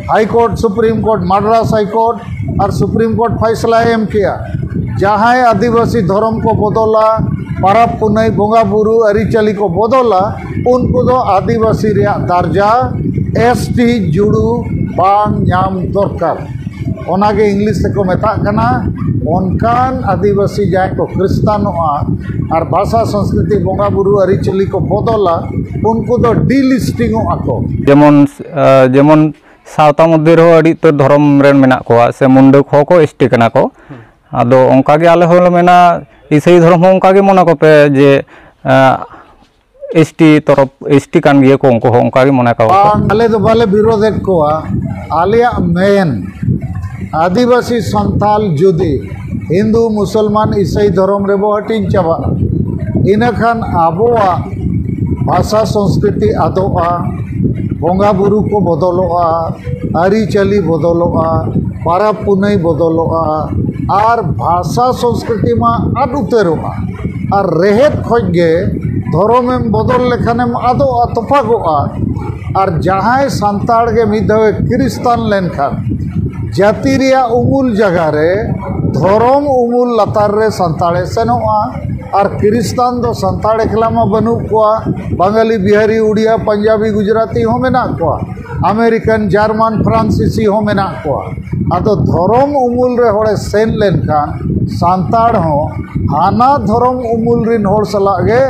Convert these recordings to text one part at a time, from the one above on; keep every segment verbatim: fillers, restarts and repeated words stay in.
ᱦᱟᱭ court, supreme court, Madras high court ᱟᱨ supreme court ᱯᱷᱟᱭᱥᱞᱟᱭ ᱮᱢ ᱠᱮᱜᱼᱟ, ᱡᱟᱦᱟᱸᱭ ᱟᱹᱫᱤᱵᱟᱹᱥᱤ ᱫᱷᱚᱨᱚᱢ ᱠᱚ ᱵᱚᱫᱚᱞᱟ, ᱯᱟᱨᱟᱵᱽ ᱯᱩᱱᱟᱹᱭ, ᱵᱚᱸᱜᱟ ᱵᱩᱨᱩ, ᱟᱹᱨᱤᱪᱟᱹᱞᱤ ᱠᱚ ᱵᱚᱫᱚᱞᱟ, ᱩᱱᱠᱩ ᱫᱚ ᱟᱹᱫᱤᱵᱟᱹᱥᱤ ᱨᱮᱭᱟᱜ ᱫᱟᱨᱡᱟ, ᱮᱥ ᱴᱤ ᱡᱩᱲᱩ, ᱵᱟᱝ ᱧᱟᱢ ᱫᱚᱨᱠᱟᱨ᱾ ᱚᱱᱟᱜᱮ ᱤᱝᱞᱤᱥ ᱛᱮᱠᱚ ᱢᱮᱛᱟᱜ ᱠᱟᱱᱟ᱾ ᱚᱱᱠᱟᱱ ᱟᱹᱫᱤᱵᱟᱹᱥᱤ ᱡᱟᱦᱟᱸᱭ ᱠᱚ ᱠᱷᱨᱤᱥᱴᱟᱱᱚᱜᱼᱟ ᱟᱨ ᱵᱷᱟᱥᱟ, ᱥᱚᱝᱥᱠᱨᱤᱛᱤ, ᱵᱚᱸᱜᱟ ᱵᱩᱨᱩ, ᱟᱹᱨᱤᱪᱟᱹᱞᱤ ᱠᱚ ᱵᱚᱫᱚᱞᱟ, ᱩᱱᱠᱩ ᱫᱚ ᱰᱤᱞᱤᱥᱴᱤᱝᱚᱜᱼᱟ ᱠᱚ᱾ ᱡᱮᱢᱚᱱ, ᱟᱸ, ᱡᱮᱢᱚᱱ ᱥᱟᱶᱛᱟ ᱢᱚᱫᱽᱫᱷᱮ ᱨᱮᱦᱚᱸ ᱟᱹᱰᱤ ᱩᱛᱟᱹᱨ ᱫᱷᱚᱨᱚᱢ ᱨᱮᱱ ᱢᱮᱱᱟᱜ ᱠᱚᱣᱟ, ᱥᱮ ᱢᱩᱱᱰᱟᱹ ᱠᱚᱦᱚᱸ ᱠᱚ ᱮᱥ ᱴᱤ ᱠᱟᱱᱟ ᱠᱚ᱾ ᱟᱫᱚ ᱚᱱᱠᱟᱜᱮ ᱟᱞᱮ ᱦᱚᱸᱞᱮ ᱢᱮᱱᱟ, ᱤᱥᱟᱹᱭ ᱫᱷᱚᱨᱚᱢ ᱦᱚᱸ ᱚᱱᱠᱟᱜᱮ ᱢᱚᱱᱮ ᱠᱚᱯᱮ ᱡᱮ, ᱟᱸ, ᱮᱥ ᱴᱤ ᱛᱚᱨᱚᱯ, ᱮᱥ ᱴᱤ ᱠᱟᱱ ᱜᱮᱭᱟ ᱠᱚ, ᱩᱱᱠᱩ ᱦᱚᱸ ᱚᱱᱠᱟ ᱜᱮ ᱢᱚᱱᱮ ᱠᱟᱣᱟ ᱠᱚ᱾ ᱵᱟᱝ, ᱟᱞᱮ ᱫᱚ ᱵᱟᱞᱮ ᱵᱤᱨᱳᱫᱷᱮᱫ ᱠᱚᱣᱟ᱾ ᱟᱞᱮᱭᱟᱜ ᱢᱮᱱ, ᱟᱹᱫᱤᱵᱟᱹᱥᱤ ᱥᱟᱱᱛᱟᱞ ᱡᱩᱫᱤ ᱦᱤᱱᱫᱩ, ᱢᱩᱥᱚᱞᱢᱟᱱ, ᱤᱥᱟᱹᱭ ᱫᱷᱚᱨᱚᱢ ᱨᱮᱵᱚ ᱦᱟᱹᱴᱤᱧ ᱪᱟᱵᱟᱜᱼᱟ, ᱤᱱᱟᱹᱠᱷᱟᱱ ᱟᱵᱚᱣᱟᱜ ᱵᱷᱟᱥᱟ ᱥᱚᱝᱥᱠᱨᱤᱛᱤ ᱟᱫᱚᱜᱼᱟ, ᱵᱚᱸᱜᱟ ᱵᱩᱨᱩ ᱠᱚ ᱵᱚᱫᱚᱞᱚᱜᱼᱟ, ᱟᱹᱨᱤᱪᱟᱹᱞᱤ ᱵᱚᱫᱚᱞᱚᱜᱼᱟ, ᱯᱟᱨᱟᱵᱽ ᱯᱩᱱᱟᱹᱭ ᱵᱚᱫᱚᱞᱚᱜᱼᱟ, ᱟᱨ ᱵᱷᱟᱥᱟ ᱥᱚᱝᱥᱠᱨᱤᱛᱤ ᱢᱟ ᱟᱫ ᱩᱛᱟᱹᱨᱚᱜᱼᱟ᱾ ᱟᱨ ᱨᱮᱦᱮᱫ ᱠᱷᱚᱡ ᱜᱮ ᱫᱷᱚᱨᱚᱢᱮᱢ ᱵᱚᱫᱚᱞ ᱞᱮᱠᱷᱟᱱᱮᱢ ᱟᱫᱚᱜᱼᱟ, ᱛᱚᱯᱟᱜᱚᱜᱼᱟ᱾ ᱟᱨ ᱡᱟᱦᱟᱸᱭ ᱥᱟᱱᱛᱟᱲ ᱜᱮ ᱢᱤᱫ ᱫᱷᱟᱣᱮ ᱠᱷᱨᱤᱥᱴᱟᱱ ᱞᱮᱱᱠᱷᱟᱱ, ᱡᱟᱹᱛᱤ ᱨᱮᱭᱟᱜ ᱩᱢᱩᱞ ᱡᱟᱭᱜᱟ ᱨᱮ ᱫᱷᱚᱨᱚᱢ ᱩᱢᱩᱞ ᱞᱟᱛᱟᱨ ᱨᱮ ᱥᱟᱱᱛᱟᱲᱮ ᱥᱮᱱᱚᱜᱼᱟ᱾ ᱟᱨ ᱠᱷᱨᱤᱥᱴᱟᱱ ᱫᱚ ᱥᱟᱱᱛᱟᱲ ᱮᱠᱞᱟ ᱢᱟ ᱵᱟᱹᱱᱩᱜ ᱠᱚᱣᱟ, ᱵᱟᱝᱜᱟᱞᱤ, ᱵᱤᱦᱟᱨᱤ, ᱩᱲᱤᱭᱟ, ᱯᱟᱧᱡᱟᱵᱤ, ᱜᱩᱡᱽᱨᱟᱴᱤ ᱦᱚᱸ ᱢᱮᱱᱟᱜ ᱠᱚᱣᱟ, ᱟᱢᱮᱨᱤᱠᱟᱱ, ᱡᱟᱨᱢᱟᱱ, ᱯᱷᱨᱟᱱᱥᱤᱥᱤ ᱦᱚᱸ ᱢᱮᱱᱟᱜ ᱠᱚᱣᱟ᱾ ᱟᱫᱚ ᱫᱷᱚᱨᱚᱢ ᱩᱢᱩᱞ ᱨᱮ ᱦᱚᱲᱮ ᱥᱮᱱ ᱞᱮᱱᱠᱷᱟᱱ ᱥᱟᱱᱛᱟᱲ ᱦᱚᱸ ᱦᱟᱱᱟ ᱫᱷᱚᱨᱚᱢ ᱩᱢᱩᱞ ᱨᱤᱱ ᱦᱚᱲ ᱥᱟᱞᱟᱜ ᱜᱮ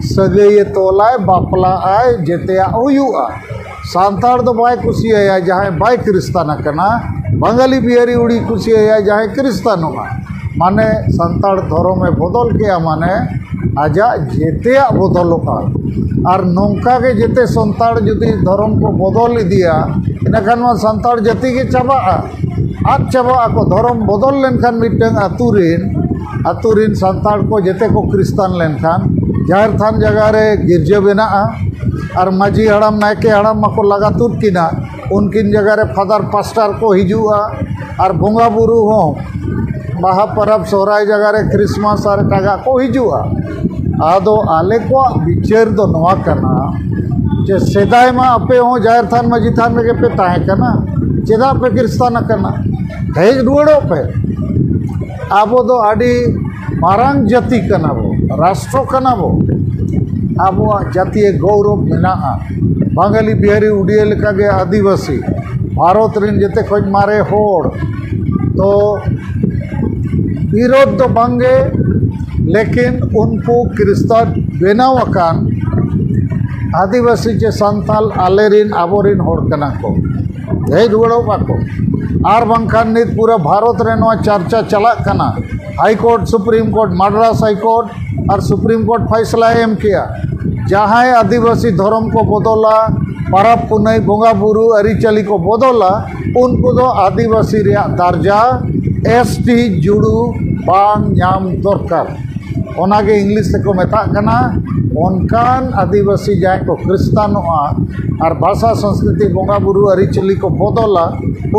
ᱥᱟᱹᱜᱟᱹᱭᱮ ᱛᱚᱞᱟᱭ, ᱵᱟᱯᱞᱟᱜ ᱟᱭ, ᱡᱮᱛᱮᱭᱟᱜ ᱦᱩᱭᱩᱜᱼᱟ᱾ ᱥᱟᱱᱛᱟᱲ ᱫᱚ ᱵᱟᱭ ᱠᱩᱥᱤᱭᱟᱭᱟ ᱡᱟᱦᱟᱸᱭ ᱵᱟᱭ ᱠᱷᱨᱤᱥᱴᱟᱱ ᱟᱠᱟᱱᱟ, ᱵᱟᱝᱜᱟᱞᱤ ᱵᱤᱦᱟᱨᱤ ᱩᱲᱤ ᱠᱩᱥᱤᱭᱟᱭᱟ ᱡᱟᱦᱟᱸᱭ ᱠᱷᱨᱤᱥᱴᱟᱱᱚᱜᱼᱟ᱾ ᱢᱟᱱᱮ ᱥᱟᱱᱛᱟᱲ ᱫᱷᱚᱨᱚᱢᱮ ᱵᱚᱫᱚᱞ ᱠᱮᱜᱼᱟ, ᱢᱟᱱᱮ ᱟᱡᱟᱜ ᱡᱮᱛᱮᱭᱟᱜ ᱵᱚᱫᱚᱞᱚᱜᱼᱟ᱾ ᱟᱨ ᱱᱚᱝᱠᱟ ᱜᱮ ᱡᱮᱛᱮ ᱥᱟᱱᱛᱟᱲ ᱡᱩᱫᱤ ᱫᱷᱚᱨᱚᱢ ᱠᱚ ᱵᱚᱫᱚᱞ ᱤᱫᱤᱭᱟ, ᱤᱱᱟᱹᱠᱷᱟᱱ ᱢᱟ ᱥᱟᱱᱛᱟᱲ ᱡᱟᱹᱛᱤ ᱜᱮ ᱪᱟᱵᱟᱜᱼᱟ, ᱟᱫ ᱪᱟᱵᱟᱜ ᱟᱠᱚ᱾ ᱫᱷᱚᱨᱚᱢ ᱵᱚᱫᱚᱞ ᱞᱮᱱᱠᱷᱟᱱ ᱢᱤᱫᱴᱟᱝ ᱟᱹᱛᱩ ᱨᱤᱱ, ᱟᱹᱛᱩ ᱨᱤᱱ ᱥᱟᱱᱛᱟᱲ ᱠᱚ ᱡᱮᱛᱮ ᱠᱚ ᱠᱷᱨᱤᱥᱴᱟᱱ ᱞᱮᱱᱠᱷᱟᱱ, ᱡᱟᱦᱮᱨ ᱛᱷᱟᱱ ᱡᱟᱭᱜᱟ ᱨᱮ ᱜᱤᱨᱡᱟᱹ ᱵᱮᱱᱟᱜᱼᱟ, ᱟᱨ ᱢᱟᱹᱡᱷᱤ ᱦᱟᱲᱟᱢ, ᱱᱟᱭᱠᱮ ᱦᱟᱲᱟᱢ ᱢᱟᱠᱚ ᱞᱟᱜᱟ ᱛᱩᱫ ᱠᱤᱱᱟ, ᱩᱱᱠᱤᱱ ᱡᱟᱭᱜᱟ ᱨᱮ ᱯᱷᱟᱫᱟᱨ ᱯᱟᱥᱴᱟᱨ ᱠᱚ ᱦᱤᱡᱩᱜᱼᱟ, ᱟᱨ ᱵᱚᱸᱜᱟ ᱵᱩᱨᱩ ᱦᱚᱸ ᱵᱟᱦᱟ ᱯᱚᱨᱚᱵᱽ, ᱥᱚᱦᱨᱟᱭ ᱡᱟᱭᱜᱟ ᱨᱮ ᱠᱷᱨᱤᱥᱢᱟᱥ ᱟᱨ ᱮᱴᱟᱜᱟᱜ ᱠᱚ ᱦᱤᱡᱩᱜᱼᱟ᱾ ᱟᱫᱚ ᱟᱞᱮ ᱠᱚᱣᱟᱜ ᱵᱤᱪᱟᱹᱨ ᱫᱚ ᱱᱚᱣᱟ ᱠᱟᱱᱟ ᱡᱮ ᱥᱮᱫᱟᱭ ᱢᱟ ᱟᱯᱮ ᱦᱚᱸ ᱡᱟᱦᱮᱨ ᱛᱷᱟᱱ, ᱢᱟᱹᱡᱷᱤ ᱛᱷᱟᱱ ᱨᱮᱜᱮ ᱯᱮ ᱛᱟᱦᱮᱸ ᱠᱟᱱᱟ, ᱪᱮᱫᱟᱜ ᱯᱮ ᱠᱷᱨᱤᱥᱴᱟᱱ ᱟᱠᱟᱱᱟ? ᱦᱮᱡ ᱨᱩᱣᱟᱹᱲᱚᱜ ᱯᱮ᱾ ᱟᱵᱚ ᱫᱚ ᱟᱹᱰᱤ ᱢᱟᱨᱟᱝ ᱡᱟᱹᱛᱤ ᱠᱟᱱᱟ ᱵᱚ, ᱨᱟᱥᱴᱨᱚ ᱠᱟᱱᱟ ᱵᱚ᱾ ᱟᱵᱚᱣᱟᱜ ᱡᱟᱹᱛᱤᱭᱟᱹ ᱜᱚᱨᱚᱵ ᱢᱮᱱᱟᱜᱼᱟ᱾ ᱵᱟᱝᱜᱟᱞᱤ, ᱵᱤᱦᱟᱨᱤ, ᱩᱰᱤᱭᱟ ᱞᱮᱠᱟᱜᱮ ᱟᱹᱫᱤᱵᱟᱹᱥᱤ, ᱵᱷᱟᱨᱚᱛ ᱨᱮᱱ ᱡᱮᱛᱮ ᱠᱷᱚᱱ ᱢᱟᱨᱮ ᱦᱚᱲ᱾ ᱛᱚ ᱵᱤᱨᱳᱫᱷ ᱫᱚ ᱵᱟᱝᱜᱮ, ᱞᱮᱠᱤᱱ ᱩᱱᱠᱩ ᱠᱷᱨᱤᱥᱴᱟᱱ ᱵᱮᱱᱟᱣ ᱟᱠᱟᱱ ᱟᱹᱫᱤᱵᱟᱹᱥᱤ ᱪᱮ ᱥᱟᱱᱛᱟᱞ ᱟᱞᱮᱨᱤᱱ, ᱟᱵᱚᱨᱤᱱ ᱦᱚᱲ ᱠᱟᱱᱟ ᱠᱚ᱾ ᱦᱮᱡ ᱨᱩᱣᱟᱹᱲᱚᱜ ᱢᱟᱠᱚ᱾ ᱟᱨ ᱵᱟᱝᱠᱷᱟᱱ ᱱᱤᱛ ᱯᱩᱨᱟᱹ ᱵᱷᱟᱨᱚᱛ ᱨᱮ ᱱᱚᱣᱟ ᱪᱟᱨᱪᱟ ᱪᱟᱞᱟᱜ ᱠᱟᱱᱟ, high court, supreme court, Madras high court ᱟᱨ ᱥᱩᱯᱨᱤᱢ ᱠᱳᱨᱴ ᱯᱷᱟᱭᱥᱞᱟ ᱮᱢ ᱠᱮᱜᱼᱟ, ᱡᱟᱦᱟᱸᱭ ᱟᱹᱫᱤᱵᱟᱹᱥᱤ ᱫᱷᱚᱨᱚᱢ ᱠᱚ ᱵᱚᱫᱚᱞᱟ, ᱯᱟᱨᱟᱵᱽ ᱯᱩᱱᱟᱹᱭ, ᱵᱚᱸᱜᱟ ᱵᱩᱨᱩ, ᱟᱹᱨᱤᱪᱟᱹᱞᱤ ᱠᱚ ᱵᱚᱫᱚᱞᱟ, ᱩᱱᱠᱩ ᱫᱚ ᱟᱹᱫᱤᱵᱟᱹᱥᱤ ᱨᱮᱭᱟᱜ ᱫᱟᱨᱡᱟ, ᱮᱥ ᱴᱤ ᱡᱩᱲᱩ, ᱵᱟᱝ ᱧᱟᱢ ᱫᱚᱨᱠᱟᱨ᱾ ᱚᱱᱟᱜᱮ ᱤᱝᱞᱤᱥ ᱛᱮᱠᱚ ᱢᱮᱛᱟᱜ ᱠᱟᱱᱟ᱾ ᱚᱱᱠᱟᱱ ᱟᱹᱫᱤᱵᱟᱹᱥᱤ ᱡᱟᱦᱟᱸᱭ ᱠᱚ ᱠᱷᱨᱤᱥᱴᱟᱱᱚᱜᱼᱟ ᱟᱨ ᱵᱷᱟᱥᱟ, ᱥᱚᱝᱥᱠᱨᱤᱛᱤ, ᱵᱚᱸᱜᱟ ᱵᱩᱨᱩ, ᱟᱹᱨᱤᱪᱟᱹᱞᱤ ᱠᱚ ᱵᱚᱫᱚᱞᱟ,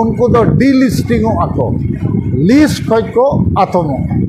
ᱩᱱᱠᱩ ᱫᱚ ᱰᱤᱞᱤᱥᱴᱤᱝᱚᱜᱼᱟ ᱠᱚ, ᱞᱤᱥᱴ ᱠᱷᱚᱱ ᱠᱚ ᱟᱛᱚᱢᱚᱜᱼᱟ᱾